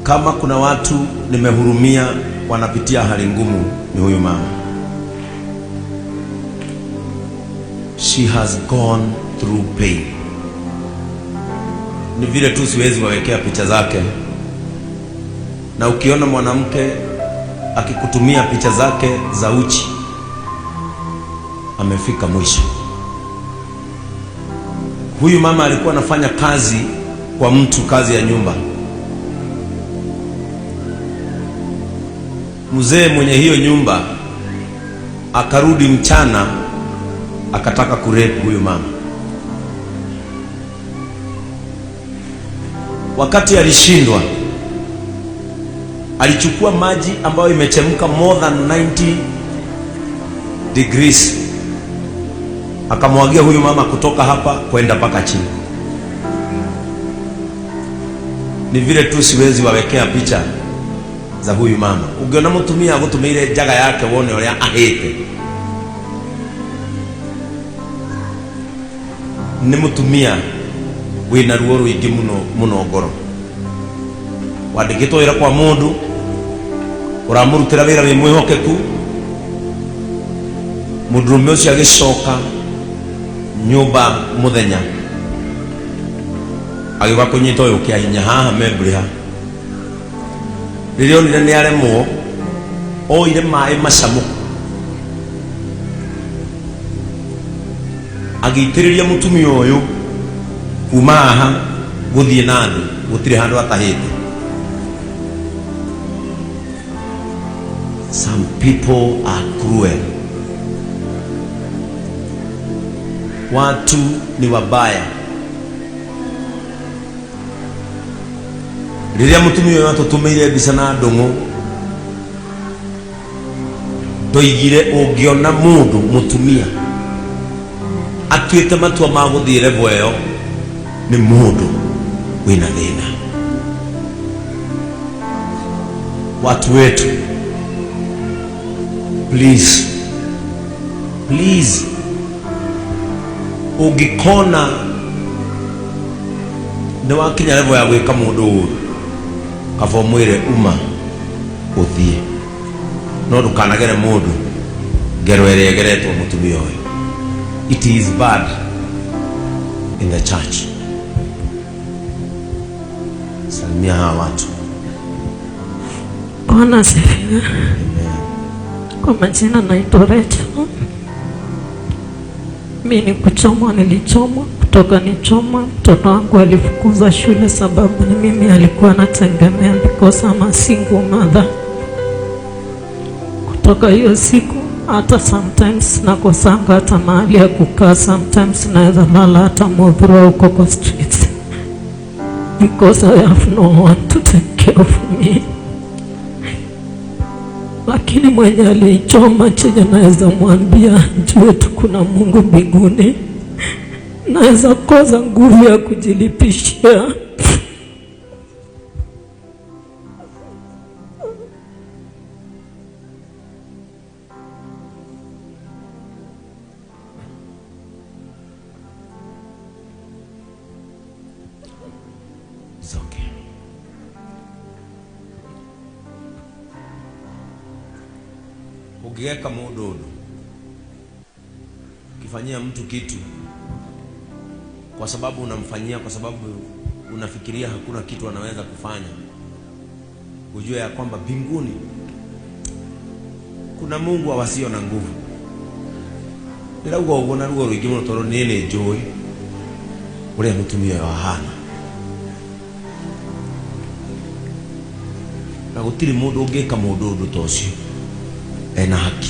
Kama kuna watu nimehurumia wanapitia hali ngumu, ni huyu mama. She has gone through pain. Ni vile tu siwezi wawekea picha zake, na ukiona mwanamke akikutumia picha zake za uchi, amefika mwisho. Huyu mama alikuwa anafanya kazi kwa mtu, kazi ya nyumba. Mzee mwenye hiyo nyumba akarudi mchana, akataka kurape huyu mama. Wakati alishindwa, alichukua maji ambayo imechemka more than 90 degrees, akamwagia huyu mama kutoka hapa kwenda mpaka chini. Ni vile tu siwezi wawekea picha za huyu mama. Ungiona mutumia agutumiire njaga yake wone uria ahite. Ni mutumia wina ruo ruingi muno muno ngoro. Wandikitwo wira kwa mundu uramurutira wira wi mwihokeku, mundurume ucio agicoka nyumba muthenya agiuka kunyita uyu kia hinya haha membri ha. Riria onire ni aremwo, oire maĩ macamu agĩitĩrĩria mũtumia ũyũ kuma haha gũthiĩ na thĩ, gũtirĩ handũ atahĩte. Some people are cruel. Watu ni wabaya. Rĩrĩa mũtumia ũyũ atũtũmĩire mbica na ndũng'ũ, ndoigire ũngĩona mũndũ mũtumia atuĩte matua ma gũthiĩ level ĩyo, nĩ mũndũ wĩna thĩna. Watu wetu, please, please, ũngĩkona nĩ wakinya level ya gwĩka mũndũ ũru, kaba ũmwĩre uma ũthiĩ, no ndũkanagere mũndũ ngero ĩrĩa ĩgeretwo mũtumia ũyũ. It is bad in the church. Salimia hawa watu. Bwana asifiwe. Kwa majina naitwa Rachel. Mi ni kuchomwa, nilichomwa kutoka nichomwa. Mtoto wangu alifukuzwa shule sababu ni mimi alikuwa anategemea because I'm a single mother. Kutoka hiyo siku hata sometimes nakosanga hata mahali ya kukaa, sometimes naweza lala hata Muthurwa huko kwa streets because I have no one to take care of me. Lakini mwenye aliichoma, chenye naweza mwambia, jue tu kuna Mungu mbinguni. Naweza kosa nguvu ya kujilipishia. It's okay. Ukiweka mũndũ ũndũ, ukifanyia mtu kitu kwa sababu unamfanyia, kwa sababu unafikiria hakuna kitu anaweza kufanya, ujue ya kwamba mbinguni kuna Mungu wa wasio na nguvu. Ndĩrauga ũguo na ruo rũingĩ mũno tondũ niĩ nĩ njũĩ ũrĩa mũtumia ũyũ ahana, na gũtirĩ mũndũ ũngĩka mũndũ ũndũ ta ũcio ena haki.